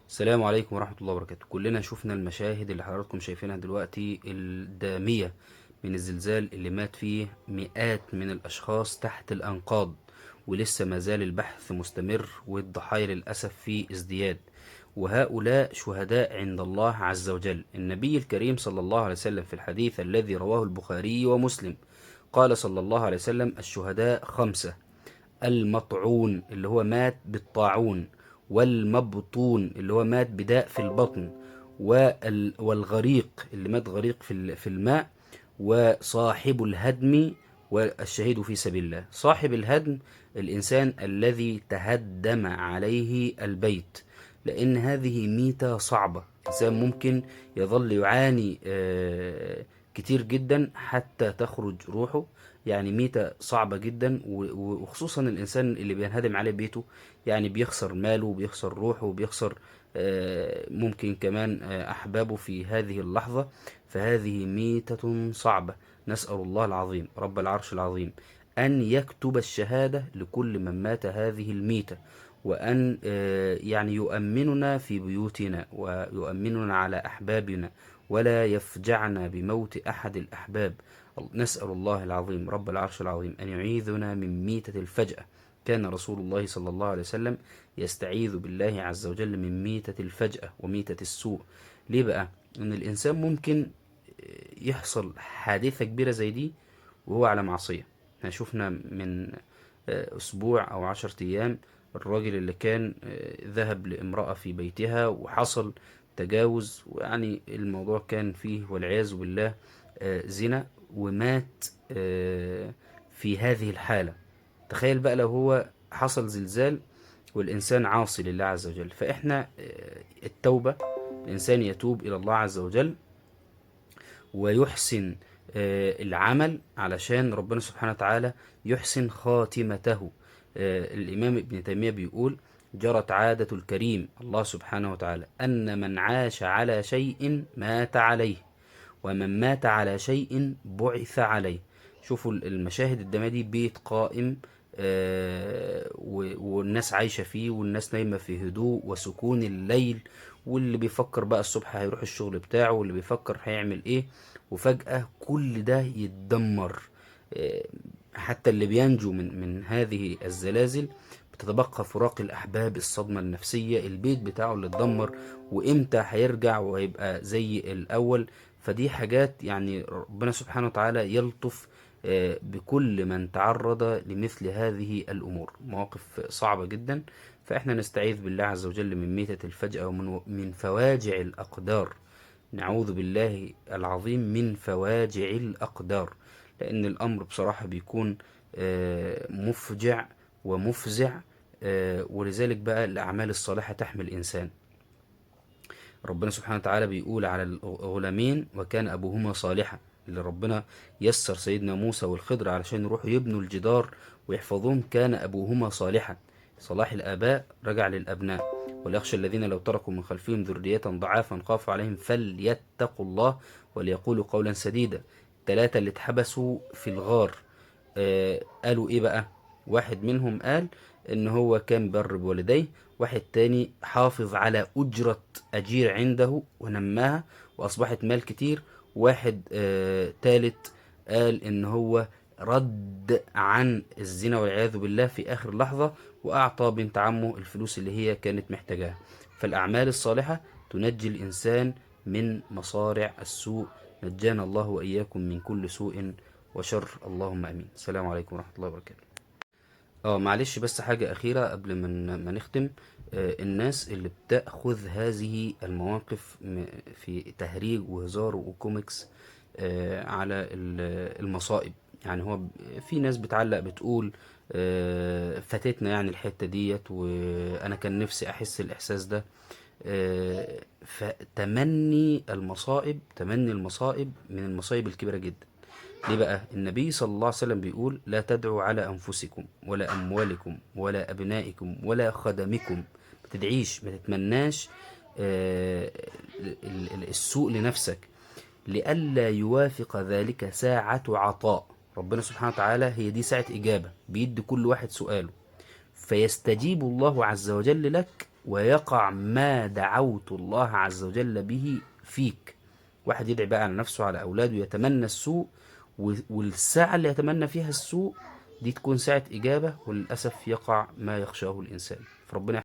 السلام عليكم ورحمة الله وبركاته. كلنا شفنا المشاهد اللي حضراتكم شايفينها دلوقتي الدامية من الزلزال اللي مات فيه مئات من الأشخاص تحت الأنقاض، ولسه ما زال البحث مستمر والضحايا للأسف في ازدياد، وهؤلاء شهداء عند الله عز وجل. النبي الكريم صلى الله عليه وسلم في الحديث الذي رواه البخاري ومسلم قال صلى الله عليه وسلم: الشهداء خمسة: المطعون اللي هو مات بالطاعون، والمبطون اللي هو مات بداء في البطن، والغريق اللي مات غريق في الماء، وصاحب الهدم، والشهيد في سبيل الله. صاحب الهدم الإنسان الذي تهدم عليه البيت، لأن هذه ميتة صعبة، إنسان ممكن يظل يعاني كتير جدا حتى تخرج روحه، يعني ميتة صعبة جدا، وخصوصا الإنسان اللي بينهدم عليه بيته، يعني بيخسر ماله وبيخسر روحه وبيخسر ممكن كمان أحبابه في هذه اللحظة. فهذه ميتة صعبة. نسأل الله العظيم رب العرش العظيم أن يكتب الشهادة لكل من مات هذه الميتة، وأن يؤمننا في بيوتنا ويؤمننا على أحبابنا، ولا يفجعنا بموت أحد الأحباب. نسأل الله العظيم رب العرش العظيم أن يعيذنا من ميتة الفجأة. كان رسول الله صلى الله عليه وسلم يستعيذ بالله عز وجل من ميتة الفجأة وميتة السوء. ليه بقى؟ إن الإنسان ممكن يحصل حادثة كبيرة زي دي وهو على معصية. احنا شفنا من أسبوع أو 10 أيام الراجل اللي كان ذهب لامرأة في بيتها وحصل تجاوز، ويعني الموضوع كان فيه والعياذ بالله زنا، ومات في هذه الحالة. تخيل بقى لو هو حصل زلزال والإنسان عاصي لله عز وجل. فإحنا التوبة، الإنسان يتوب إلى الله عز وجل ويحسن العمل علشان ربنا سبحانه وتعالى يحسن خاتمته. الإمام ابن تيمية بيقول: جرت عادة الكريم الله سبحانه وتعالى أن من عاش على شيء مات عليه، ومن مات على شيء بعث عليه. شوفوا المشاهد الدمية دي، بيت قائم والناس عايشة فيه، والناس نايمة في هدوء وسكون الليل، واللي بيفكر بقى الصبح هيروح الشغل بتاعه، واللي بيفكر هيعمل ايه، وفجأة كل ده يتدمر. حتى اللي بينجو من هذه الزلازل بتتبقى فراق الأحباب، الصدمة النفسية، البيت بتاعه اللي اتدمر، وإمتى هيرجع وهيبقى زي الأول. فدي حاجات ربنا سبحانه وتعالى يلطف بكل من تعرض لمثل هذه الأمور. مواقف صعبة جدا، فإحنا نستعيذ بالله عز وجل من ميتة الفجأة ومن فواجع الأقدار. نعوذ بالله العظيم من فواجع الأقدار، لأن الأمر بصراحة بيكون مفجع ومفزع. ولذلك بقى الأعمال الصالحة تحمي الإنسان. ربنا سبحانه وتعالى بيقول على الغلامين: وكان أبوهما صالحا، اللي ربنا يسر سيدنا موسى والخضر علشان يروحوا يبنوا الجدار ويحفظوهم. كان أبوهما صالحا، صلاح الآباء رجع للأبناء. وليخشى الذين لو تركوا من خلفهم ذرية ضعافا خافوا عليهم فليتقوا الله وليقولوا قولا سديدا. 3 اللي اتحبسوا في الغار، قالوا إيه بقى؟ واحد منهم قال إن هو كان بر بوالديه، واحد تاني حافظ على أجرة أجير عنده ونماها وأصبحت مال كتير، واحد تالت قال إن هو رد عن الزنا والعياذ بالله في آخر لحظة وأعطى بنت عمه الفلوس اللي هي كانت محتاجاها. فالأعمال الصالحة تنجي الإنسان من مصارع السوء. نجانا الله وإياكم من كل سوء وشر، اللهم آمين. السلام عليكم ورحمة الله وبركاته. معلش بس حاجة أخيرة قبل ما نختم. الناس اللي بتأخذ هذه المواقف في تهريج وهزار وكوميكس على المصائب، هو في ناس بتعلق بتقول فاتتنا الحتة ديت وأنا كان نفسي أحس الإحساس ده. فتمني المصائب، تمني المصائب من المصائب الكبيرة جدا. ليه بقى؟ النبي صلى الله عليه وسلم بيقول: لا تدعوا على أنفسكم ولا أموالكم ولا أبنائكم ولا خدمكم. ما تدعيش، ما تتمناش السوء لنفسك، لئلا يوافق ذلك ساعة عطاء. ربنا سبحانه وتعالى هي دي ساعة إجابة، بيدي كل واحد سؤاله، فيستجيب الله عز وجل لك ويقع ما دعوت الله عز وجل به فيك. واحد يدعي بقى على نفسه، على أولاده، يتمنى السوء، والساعة اللي يتمنى فيها السوء دي تكون ساعة إجابة، وللأسف يقع ما يخشاه الإنسان. فربنا